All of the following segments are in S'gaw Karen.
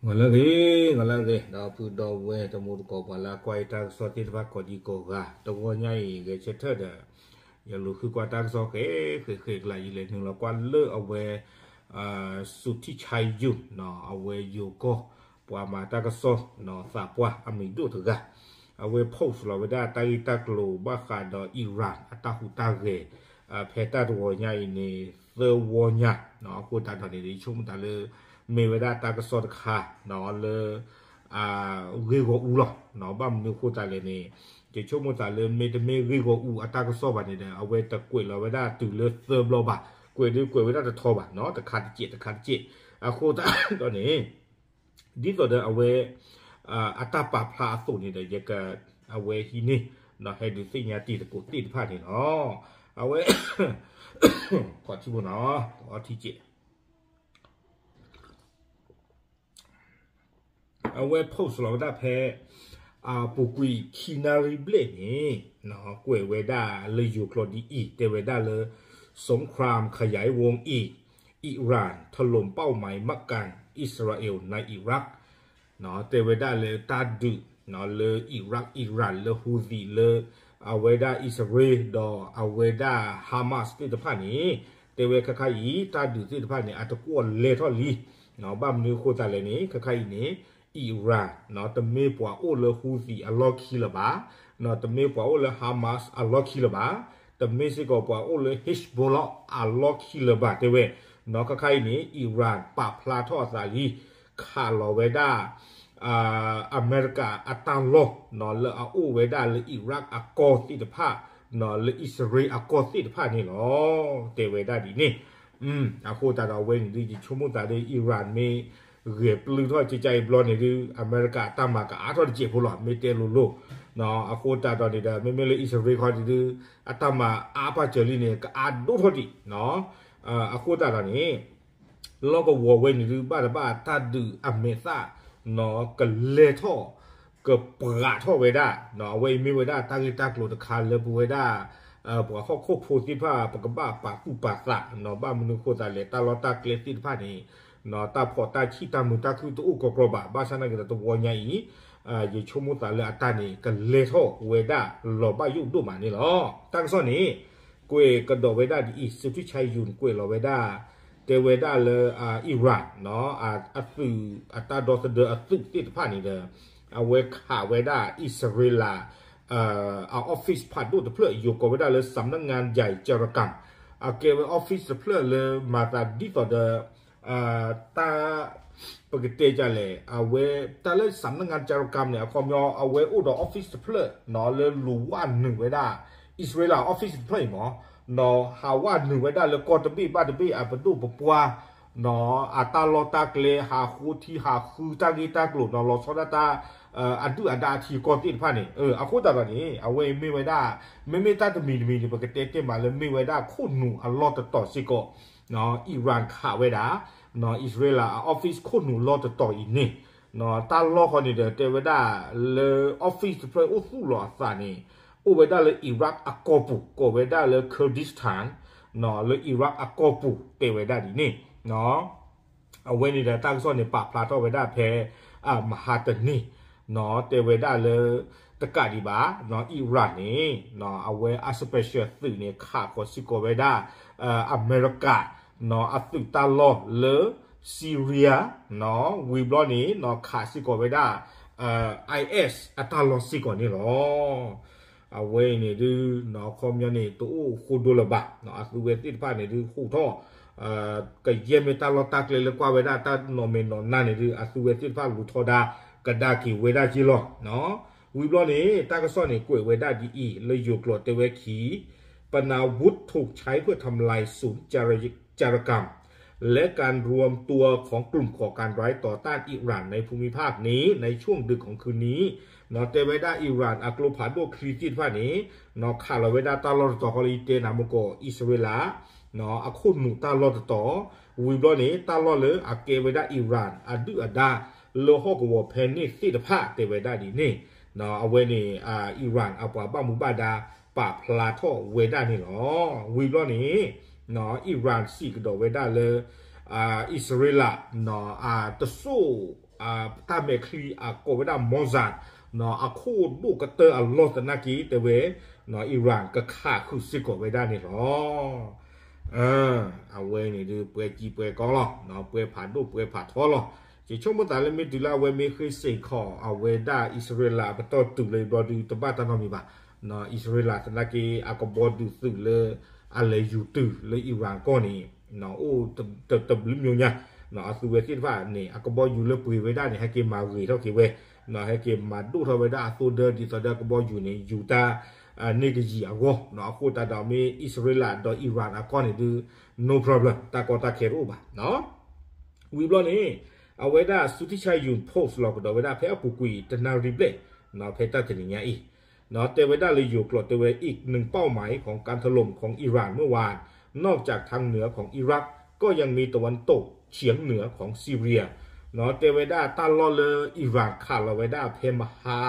ဂီၤလၢအဂ့ၤ, ဂီၤလၢအဂ့ၤ ဒီပုၢ်ဒီဝဲၢ်တံၤသကိး ပှၤလၢကွၢ်ယတၢ်ကစီၣ်သ့ၣ်တဖၣ်ကိးဒံကိးဂၤ, တဂီၤညါအံၤ ဂဲၤဆၢထၢၣ်ဒီး ယလူၤဃုကွၢ်တၢ်ကစီၣ်ဃဲးဃဲးကျါ ယလဲၤနုာ်လီၤကွၢ်လၢအဝဲ Suthichai Yun အဝဲယိၤကီၢ် ပှၤမၤတၢ်ကစီၣ် သးပှၢ်အမံၤဒိၣ်တဂၤ, အဝဲ post လီၤဝဲဒၣ်တၢ်ဂ့ၢ်တၢ်ကျိၤဘၣ်ဃးဒီး Iran အတၢ်ဟူးတၢ်ဂဲၤ ဖဲတၢ်တဂီၤညါအံၤန့ၣ် သၢဝီညါ, အဃိသတးဒီးန့ၣ် ယဆိကမိၣ်သးလၢမ့ၢ်ဝဲဒၣ်တၢ်ကစီၣ်တခါလၢ ဂ့ၢ်ဂီၢ်အူလီၤ. ဘၣ်မနုၤအဃိသတးလဲၣ်န့ၣ် ယဆိကမိၣ်သးလၢမ့တမ့ၢ်ဂ့ၢ်ဂီၢ်အူအတၢ်ကစီၣ်ဘၣ်န့ၣ်ဒီး အဝဲတကွဲးလီၤဝဲဒၣ်တုၤလၢသၢဘျီဘၣ်, ကွဲးဒုးကွဲးဝဲဒၣ်တထီဘၣ်နီၤ, တခါတစဲး တခါတစဲး, အဃိသတးဒီးန့ၣ် ဒ်သိးဒီးအဝဲ အတၢ်ပာ်ဖျါအသိးန့ၣ်ဒီး ယက အဝဲဟံးန့ၢ် ဟဲဒုးသ့ၣ်ညါတံၤသကိးသ့ၣ်တဖၣ်န့ၣ်လီၤ. အဝဲ ခီၣ်ထံဖိနီၤ အီထံစဲး အဝဲ post လီၤဝဲဒၣ်ဖဲ အပူၤကွံာ်ခံနၣ်ရံၣ်ဘျဲၣ်န့ၣ် ကွဲးဝဲဒၣ်လၢယိၤကျိာ်ဒ်အံၤ တဲဝဲဒၣ်လၢ สงครามขยายวงอีก อิหร่านถล่มเป้าหมายมักกะสัน อิสราเอลในอิรัก တဲဝဲဒၣ်လၢတၢ်ဒုးလၢ Iraq, Iran လၢ Houthi လၢ အဝဲဒၣ်အံၣ်စရ့လး ဒီးအဝဲဒၣ် Hamas သ့ၣ်တဖၣ်န့ၣ် တဲဝဲခဲခါအံၤ တၢ်ဒုးသ့ၣ်တဖၣ်န့ၣ် အတကွီၢ်လဲၤထီၣ်လံ. ဘၣ်မနုၤအဃိသတးလဲၣ်န့ၣ် ခဲခါအံၤန့ၣ် Iran တမ့ၢ်ပှၤအိၣ်လၢ Houthi အလီၢ်ခံလၢၤဘၣ်, တမ့ၢ်ပှၤအိၣ်လၢ Hamas အလီၢ်ခံလၢၤဘၣ်, တမ့ၢ်စ့ၢ်ကီးပှၤအိၣ်လၢ Hezbollah အလီၢ်ခံလၢၤဘၣ် တဲဝဲ, ခဲခါအံၤန့ၣ် Iran ပာ်ဖျါထီၣ်အသးလံ ခးလီၤဝဲဒၣ် အမဲရကၤအတၢ်လီၢ် လၢအအိၣ်ဝဲဒၣ်လၢ Iraq အကီၢ်သ့ၣ်တဖၣ် လၢအံၣ်စရ့လးအကီၢ်သ့ၣ်တဖၣ်န့ၣ်လီၤ. တဲဝဲဒၣ်ဒ်န့ၣ် အဃိသတးဒီးအဝဲန့ၣ်ဒုး ယဆိကမိၣ်သးဒီး Iran မ့ၢ်ဂဲၤပျုၢ်ထီၣ်ကကါအံၤဘျီန့ၣ်ဒုး အမဲရကၤအတၢ်မၤကအါထီၣ်တစဲးဖိလီၤ မ့ၢ်တဲလိၤလိၤ. အဃိသတးဒီးန့ၣ်ဒီး မ့မ့ၢ်လၢအံၣ်စရ့လးခီဒုး အတၢ်မၤအါပာ်စၢၤလံန့ၣ် ကအါဒိၣ်ထီၣ်ဒံး. အဃိသတးဒီးန့ၣ် လီၢ်ကဝီၤဝဲန့ၣ်ဒုး ဘၣ်တဘၣ်တၢ်ဒုးအမဲာ်သၣ် ကလဲၤထီၣ် ကပှးထီၣ်ဝဲဒၣ် အဝဲအံၤမ့ၢ်ဝဲဒၣ်တၢ်ဂ့ၢ်တၢ်ကျိၤတခါလၢပဝဲဒၣ် ပှၤဟီၣ်ခိၣ်ဖိသ့ၣ်တဖၣ် ပကဘၣ်ပာ်သူၣ်ပာ်သး ဘၣ်မနုၤအဃိသတးလဲၣ် တၢ်လီၢ်တၢ်ကျဲသ့ၣ်တဖၣ်န့ၣ် တၢ်ဖီၣ်တၢ်ဆံၣ်တၢ်မုာ်တၢ်ခုၣ်တအိၣ်ကီကီဘၣ်. ဘၣ်ဆၣ်သနာ်က့ဒီးတဝီညါအံၤ ယဆိကမိၣ်သးလၢအတၢ်န့ၣ် ကလဲၤထီၣ်ဝဲဒၣ်လီၤဘၣ်ယိၣ်ဒိၣ်မးန့ၣ်လီၤ. တၢ်ကစီၣ်န့ၣ် ကွဲးကဒီးဝဲဒၣ်ဒ်အံၤ စူးထူၣ်ဆါယုၢ် ကွဲးလီၤဝဲဒၣ် တဲဝဲဒၣ်လၢ Iran အသုး အတၢ်ဒီသဒၢအသုးသ့ၣ်တဖၣ်န့ၣ်ဒီး အဝဲခးဝဲဒၣ်အံၣ်စရ့လး အ office ဖးဒိၣ်တဖျၢၣ် ယိၤကိးဝဲဒၣ်လၢ สำนักงานใหญ่โจรกรรม အကဲဝဲ office တဖျၢၣ်လၢမၤသးဒ်သိးဒီး တၢ် ပကတဲဒ်လဲၣ် အဝဲ တၢ်လၢ สำนักงานโจรกรรม န့ၣ် အခီပညီ အဝဲအိၣ်ဒီး office တဖျၢၣ် လၢလူၤဝဲနုာ်ဝဲဒၣ် အံၣ်စရ့လး office တဖျၢၣ်အံၤမး ဟးဝဲနုာ်ဝဲဒၣ်လၢကီၢ်တဘ့ၣ်ဘၣ်တဘ့ၣ် အပဒိၣ်ပပှၢ် အတၢ်လီၢ်တၢ်ကျဲ ဟးဃုထံဟးဃုတၢ်ဂ့ၢ်တၢ်ကျိၤ လီၤဆီဒၣ်တၢ် အဒုၣ်အဒါအထံအကီၢ်သ့ၣ်တဖၣ်န့ၣ် အဃိသတးဒီးန့ၣ် အဝဲအံၤမ့ၢ်ဝဲဒၣ် မ့မ့ၢ်တၢ်တမံၤတမံၤန့ၣ် ပကတဲတ့ၢ်မးလၢမ့ၢ်ဝဲဒၣ်ခိၣ်နူာ်အလီၢ်တတီၤစ့ၢ်ကီး Iran ခးဝဲဒၣ် အံၣ်စရ့လးအ office ခိၣ်နူာ်လီၢ်တတီၤအံၤန့ၣ် တၢ်လီၢ်ဃီန့ၣ်ဒီးတဲဝဲဒၣ်လၢ office တဖျၢၣ်အိၣ်သူၣ်လီၤအသးန့ၣ် အိၣ်ဝဲဒၣ်လၢ Iraq အကီၢ်ပူၤ ကိးဝဲဒၣ်လၢ Kurdistan လၢ Iraq အကီၢ်ပူၤ တဲဝဲဒၣ်ဒ်န့ၣ် အဝဲန့ၣ်ဒီးတၢ်ကစီၣ်န့ၣ် ပာ်ဖျါထီၣ်ဝဲဒၣ်ဖဲ မဟါတနံၤ တဲဝဲဒၣ်လၢ တကးဒံးဘၣ် Iran န့ၣ် အဝဲအ special သုးန့ၣ် ခးဃီၤစ့ၢ်ကီးဝဲဒၣ် အမဲရကၤ အသုးတၢ်လီၢ်လၢ Syria ဝံၤဘျီန့ၣ် ခးစ့ၢ်ကီးဝဲဒၣ် IS အတၢ်လီၢ်စ့ၢ်ကီးန့ၣ်လီၤ. အဝဲအံၤန့ၣ်ဒုး အခီပညီန့ၣ် တအိၣ်ဃိဒိလၢၤဘၣ်. အသုဝဲသ့ၣ်တဖၣ်န့ၣ်ဒုး ဟူးထီၣ် ကယဲၢ်မ့ၢ်တၢ်လီၢ်တၢ်ကျဲလၢကွၢ်ဝဲဒၣ်တၢ်နီၣ်မဲာ်နီၣ်နါန့ၣ်ဒုး အသုဝဲသ့ၣ်တဖၣ်လူၤထီဒါ ကဒါက့ၤဝဲဒၣ်က့လီၤ. ဝံၤဘျီန့ၣ် တၢ်ကစီၣ်န့ၣ် ကွဲးဝဲဒၣ်ဒ်အံၤ လၢယိၤကျိာ်တဲဝဲခံ ปนาวุธถูกใช้เพื่อทำลายศูนย์จารกรรม และการรวมตัวของกลุ่มก่อการร้ายต่อต้านอิหร่านในภูมิภาคนี้ในช่วงดึกของคืนนี้ တဲဝဲဒၣ် Iran အကျိဖးဒိၣ်ချံသ့ၣ်တဖၣ်န့ၣ် ခးလီၤဝဲဒၣ်တၢ်လီၢ်တတီၤဃီလၢယတဲနၤမ့ၢ်ကီး အံၣ်စရ့လး အခိၣ်နူာ်တၢ်လီၢ်တတီၤ ဝံၤဘျီန့ၣ် တၢ်လီၢ်လၢအကဲဝဲဒၣ် Iran အဒုၣ်အဒါ လၢဟီၣ်ကဝီၤဖဲန့ၣ်သ့ၣ်တဖၣ်တဲဝဲဒၣ်ဒ်န့ၣ် အဝဲန့ၣ် Iran အပှၤဘၣ်မူဘၣ်ဒါ ပာ်ဖျါထီၣ်ဝဲဒၣ်န့ၣ်လီၤ. ဝံၤဘျီန့ၣ် Iran စံးကဒီးဝဲဒၣ်လၢ အံၣ်စရ့လး တစိၢ် တၢ်မဲာ်ချံအကိးဝဲဒၣ် Mossad အခိၣ်ဒိၣ်ကတၢၢ်အလီၢ်သနာ်က့ တဲဝဲ Iran ကခးဃုာ်စ့ၢ်ကီးဝဲဒၣ်န့ၣ်လီၤ. အဝဲန့ၣ်ဒုး ပှဲၤကံပှဲၤကီလီၤ, ပှဲၤဖးဒိၣ်ပှဲၤဖးထီလီၤ. ယဆိကမိၣ်သးလၢမ့ၢ်တုၤလၢအဝဲမ့ၢ်ဃ့စ့ၢ်ကီး အဝဲဒၣ်အံၣ်စရ့လးအပတီၢ်တုၤလၢဘျီဒုး တဘၣ်တၢ်နီတမံၤဘၣ်. အံၣ်စရ့လးသနာ်က့ အကဘီယူၤသုးလၢ အလဲၤယူၤတုၤလၢ Iran ကီၢ်န့ၣ် အိၣ်တဘျုးမျိညါ, အသုးဝဲသ့ၣ်တဖၣ်န့ၣ် အကဘီယူၤလၢပှ့ၤဝဲဒၣ်န့ၣ် ဟဲက့ၤမၤဂ့ၤထီၣ်က့ၤဝဲ, ဟဲက့ၤမၤဒိၣ်ထီၣ်ဝဲဒၣ်အသိဒၢ ဒ်သိးဒီးအကဘီယူၤန့ၣ် ယူၤတၢ် န့ၢ်ကယံာ်အဂီၢ်, အဃိသတးဒီးမ့ၢ်အံၣ်စရ့လးဒီး Iran အကီၢ်န့ၣ်ဒုး no problem တၢ်ကီတၢ်ခဲတအိၣ်ဘၣ်. ဝံၤဘျီန့ၣ် အဝဲဒၣ် Sutisha Yun post လီၤကဒီးဝဲဒၣ်ဖဲအပူၤကွံာ်တနၣ်ရံၣ်ဘျဲၣ် ဖဲတၢ်တနံၤညါအံၤ တဲဝဲဒၣ်လၢယိၤကျိာ် တဲဝဲ อีกหนึ่งเป้าหมายของการถล่มของอิหร่านเมื่อวาน นอกจากทางเหนือของอิรัก ก็ยังมีตะวันตกเฉียงเหนือของซีเรีย တဲဝဲဒၣ်တၢ်လီၢ်လၢ Iran ခးလီၤဝဲဒၣ်ဖဲမဟါ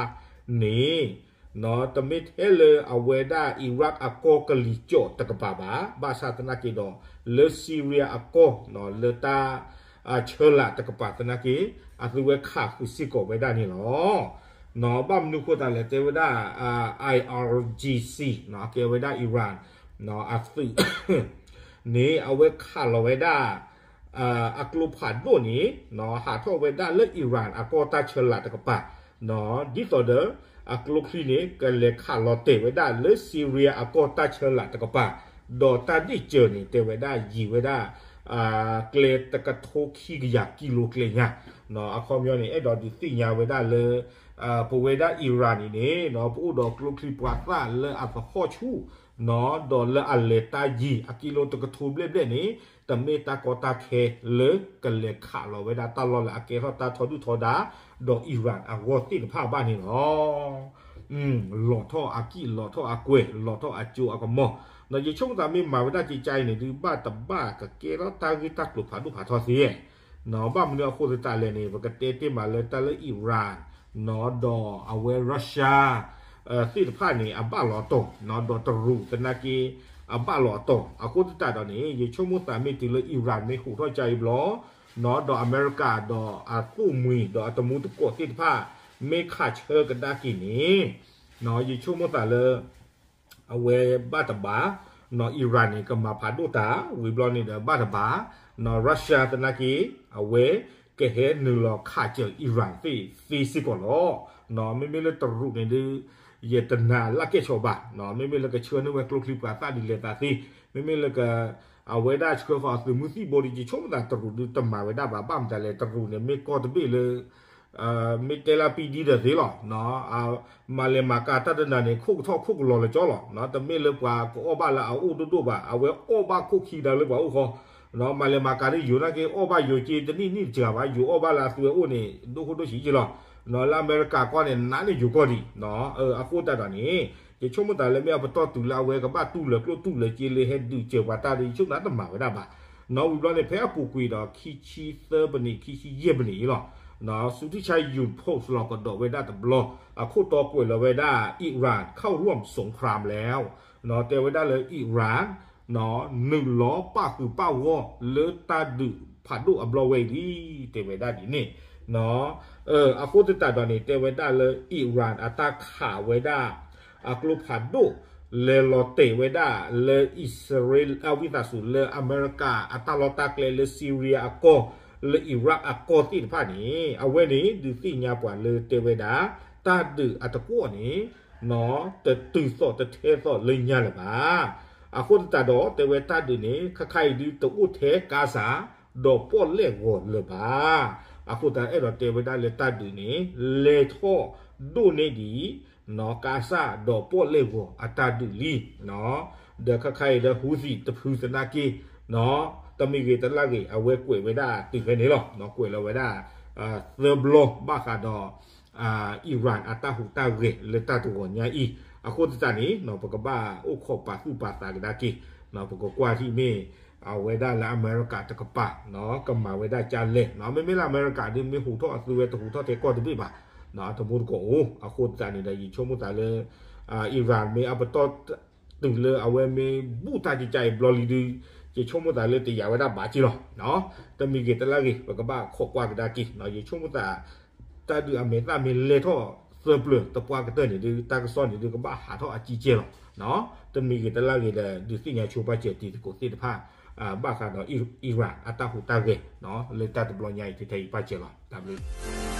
န့ၣ် တမ့ၢ်ထဲလၢအဝဲဒၣ် Iraq အကီၢ်ကလံၤကၠီၣ်တကပၤဘၣ်, ဘၣ်ဆၣ်သနာ်က့ဒီး လၢ Syria အကီၢ် လၢတၢ် ဆၢလးတကပၤသနာ်က့ အသုဝဲခးဃုာ်စ့ၢ်ကီးဝဲဒၣ်န့ၣ်လီၤ. ဘၣ်မနုၤဃိသးလဲၣ် တဲဝဲဒၣ် IRGC အကဲဝဲဒၣ် Iran အသုး န့ၣ် အဝဲခးလီၤဝဲဒၣ် အကျိဖးဒိၣ်န့ၣ် ဟးထီၣ်ဝဲဒၣ်လၢ Iran အကီၢ်တၢ်ဆၢလးတကပၤ ဒ်သိးဒီး အကျိချံန့ၣ် ကလဲၤခးလီၤတဲာ်ဝဲဒၣ်လၢ Syria အကီၢ်တၢ်ဆၢလးတကပၤ, ဒီးတၢ်ဒ့ၣ်စၢၤန့ၣ် တဲဝဲဒၣ်ယံာ်ဝဲဒၣ် ကျဲတကထိခံကယၤကံလိကျဲညါ, အခီပညီန့ၣ် အဲၣ်ဒိးဒုးသ့ၣ်ညါဝဲဒၣ်လၢ ပဝဲဒၣ် Iran န့ၣ်န့ၣ် ပအိၣ်ဒီးကျိချံပှၤသၣ်လၢအသဟီၣ်ဆူၣ် ဒီးလၢအလဲၤတၢ်ယံာ်အကံလိတကထိဘျဲၣ်ဘျဲၣ်န့ၣ် တမ့ၢ်တၢ်ကီတၢ်ခဲလၢကလဲၤခးလီၤဝဲဒၣ်တၢ်လီၢ်လၢအကဲထီၣ်တၢ်ထီဒုၣ်ထီဒါ ဒီး Iran အဂီၢ်သ့ၣ်တဖၣ်ဘၣ်န့ၣ်လီၤ. လီၤထီၣ်အကံၣ် လီၤထီၣ်အကွဲၤ လီၤထီၣ်အကၠိအကမီၤ, ဒီးယဆိကမိၣ်သးမ့ၢ်မၤဝဲဒၣ်ကကါအံၤန့ၣ်ဒုး ဘၣ်တဘၣ်ကကဲထီၣ်တၢ်ဂ့ၢ်တၢ်ကျိၤဖးဒိၣ်ဖးထီသ့ ဘၣ်မနုၤအဃိသတးလဲၣ်န့ၣ် ပကတဲတ့ၢ်မးလၢတၢ်လၢ Iran ဒီးအဝဲ Russia သ့ၣ်တဖၣ်န့ၣ် အဘၣ်လီၤအတီၤ ဒီးတရူးသနာ်က့ အဘၣ်လီၤအတီၤ အဃိသတးဒီးန့ၣ် ယဆိကမိၣ်သးမ့ၢ်တုၤလၢ Iran မ့ၢ်ဟူးထီၣ်ကါအံၤဘျီ ဒီးအမဲရကၤဒီးအသိၣ်မှံၤဒီးအတမူတကိးသ့ၣ်တဖၣ် မ့ၢ်ခးဆၢကဒါက့ၤန့ၣ် ယဆိကမိၣ်သးလၢ အဝဲဘၣ်တဘၣ် Iran န့ၣ် ကမၤဖးဒိၣ်တၢ် ဝံၤဘျီန့ၣ်ဒီးဘၣ်တဘၣ် Russia သနာ်က့ အဝဲကဟဲနုာ်လီၤခးစၢၤ Iran သ့ၣ်သ့စ့ၢ်ကီးလီၤ. မ့မ့ၢ်လၢတရူးန့ၣ်ဒုး ယတနာ်လၢကဲၣ်ဆိးဘၣ်, မ့မ့ၢ်လၢကဆှၢန့ၢ်ဝဲကျိချံပှၤသၣ်ဒ်လဲၣ်သးသ့, မ့မ့ၢ်လၢက အဝဲဒၣ်ဆှၢဃီၤအသုးမုၢ်သံၣ်ဘိဒီး ယဆိကမိၣ်သးတရူးဒုးတမၤဝဲဒၣ်ဘၣ်, ဘၣ်မတၤလဲၣ် တရူးန့ၣ်မ့ၢ်ကီၢ်တဘ့ၣ်လၢ မ့ၢ်တဲလၢပံဒံဒီးသ့လီၤ. မၤလဲၤမၤကၤတၢ်တနၤန့ၣ် ခိၣ်ကထီၣ်ခိၣ်ကလီၤလၢကၠီလီၤ. တမ့ၢ်လၢပှၤကအီၣ်ဘၣ်လၢအအိၣ်ဒိၣ်ဒိၣ်ဘၣ်, အဝဲအီၣ်ဘၣ်ခိၣ်ခံဒါလၢပှၤအိၣ်ဃီ, မၤလဲၤမၤကၤဒ်ယိၤနာ်က့ အီၣ်ဘၣ်ယိၤက့တနံၣ်နံၣ်တစှၤဘၣ်, ယိၤအီၣ်ဘၣ်လၢအသုဝဲအိၣ်န့ၣ် ဒိၣ်ခိၣ်ဒိၣ်ဆံးက့လီၤ. လၢအမဲရကၤကီၢ်န့ၣ် နးန့ၢ်ယိၤကီၢ်ဒံး, အဃိသတးဒီးန့ၣ် ယဆိကမိၣ်သးလၢမ့ၢ်အပတီၢ်တုၤလၢအဝဲကဘၣ်တူၢ်လၢကျိၣ်တူၢ်လၢစ့လၢဟဲဒုးစၢၤပှၤတၢ်ဒီး ယဆိကမိၣ်သးတမၤဝဲဒၣ်ဘၣ်. နီၢ်ဝံၤဘျီန့ၣ် ဖဲအပူၤကွံာ်ဒီး ခံဆံသၢပနံး ခံဆံယဲၢ်ပနံးအံၤလီၤ. စူးထံဆါ ယူၢ် post လီၤကဒီးဝဲဒၣ်တဘျီ အခိၣ်တီကွဲးလီၤဝဲဒၣ် Iran เข้าร่วมสงครามแล้ว တဲဝဲဒၣ်လၢ Iran နုာ်လီၤပာ်ဃုာ်ပာ်ဂီၢ်လၢတၢ်ဒုးဖးဒိၣ်အဘျီဝဲအံၤလံ တဲဝဲဒၣ်ဒ်န့ၣ် အဃိသတးဒီးန့ၣ် တဲဝဲဒၣ်လၢ Iran အတၢ်ခးဝဲဒၣ် အကျိဖးဒိၣ် လဲၤလီၤတဲာ်ဝဲဒၣ်လၢအံၣ်စရ့လး အဝံသးစူၤလၢအမဲရကၤအတၢ်လီၢ်တၢ်ကျဲလၢ Syria အကီၢ် လၢ Iraq အကီၢ်သ့ၣ်တဖၣ်န့ၣ် အဝဲန့ၣ်ဒုးသ့ၣ်ညါပှၤလၢတဲဝဲဒၣ် တၢ်ဒုးအတကွီၣ်န့ၣ် တတုၤသိးတထဲသိးလၢညါလၢၤဘၣ်. အဃိသတးဒီး တဲဝဲတၢ်ဒုးန့ၣ် ခါခါအံၤဒုးတအိၣ်ထဲကါစၢ် ဒီးပီၣ်လဲၣ်ဂီၤလၢၤဘၣ်. အဃိသတးအဲၣ်ဒိးတဲဝဲဒၣ်လၢတၢ်ဒုးန့ၣ် လဲၤထီၣ်ဒိၣ်န့ၢ်ဒံး ကါစၢ်ဒီးပီၣ်လဲၣ်ဂီၤအတၢ်ဒုးလံ. ဒီးခါခါအံၤဒီး Houthi တဖုသနာ်က့ တမ့ၢ်ဂ့ၤတလၢ်ဂ့ၤ အဝဲကွဲးဝဲဒၣ်တုၤဖဲန့ၣ်လီၤ. ကွဲးလီၤဝဲဒၣ် သၢဘျီဘၣ်ဃးဒီး Iran အတၢ်ဟူးတၢ်ဂဲၤလၢတၢ်တဂီၤညါအံၤ အဃိသတးန့ၣ် ပကဘၣ်အိၣ်ခိးပာ်သူၣ်ပာ်သးကဒါက့ၤ ပကကွၢ်ထံၣ်မ့ၢ် အဝဲဒၣ်လၢအမဲရကၤတကပၤ ကမၤဝဲဒၣ်ကၢ်လဲၣ် မ့မ့ၢ်လၢအမဲရကၤဒ်မ့ၢ်ဟူးထီၣ်အသုဝဲတဟူးထီၣ်ထဲကီၢ်တဘ့ၣ်ဘၣ် တမူတကိးအိၣ် အဃိသတးန့ၣ်ဒီး ယဆိကမိၣ်သးလၢ Iran မ့ၢ်အပတီၢ်တုၤလၢအဝဲမ့ၢ်ဘူၣ်တၢ်ကကါအံၤဘျီလံဒုး ယဆိကမိၣ်သးလၢတယာ်ဝဲဒၣ်ဘၣ်က့လီၤ. တမံၤဂ့ၤတလါဂ့ၤ ပကဘၣ်ခိးကွၢ်ကဒါက့ၤ, ယဆိကမိၣ်သး တၢ်ဒုးအမဲာ်သၣ်မ့ၢ်လဲၤထီၣ်သၢပျၢၤတပှၢ်ကတၢၢ်န့ၣ်ဒုး တၢ်ကစီၣ်န့ၣ်ဒုး ကဘၣ်ဟးထီၣ်အကံကဲလီၤ. တမံၤဂ့ၤတလါဂ့ၤဒီး ဒုးသ့ၣ်ညါဆိပာ်စၢၤတံၤသကိးသ့ၣ်တဖၣ် ဘၣ်ဃးဒီး Iran အတၢ်ဟူးတၢ်ဂဲၤ လၢတၢ်တဘျီညါအံၤ ထဲအံၤပာ်စၢၤလီၤ. တၢ်ဘျုး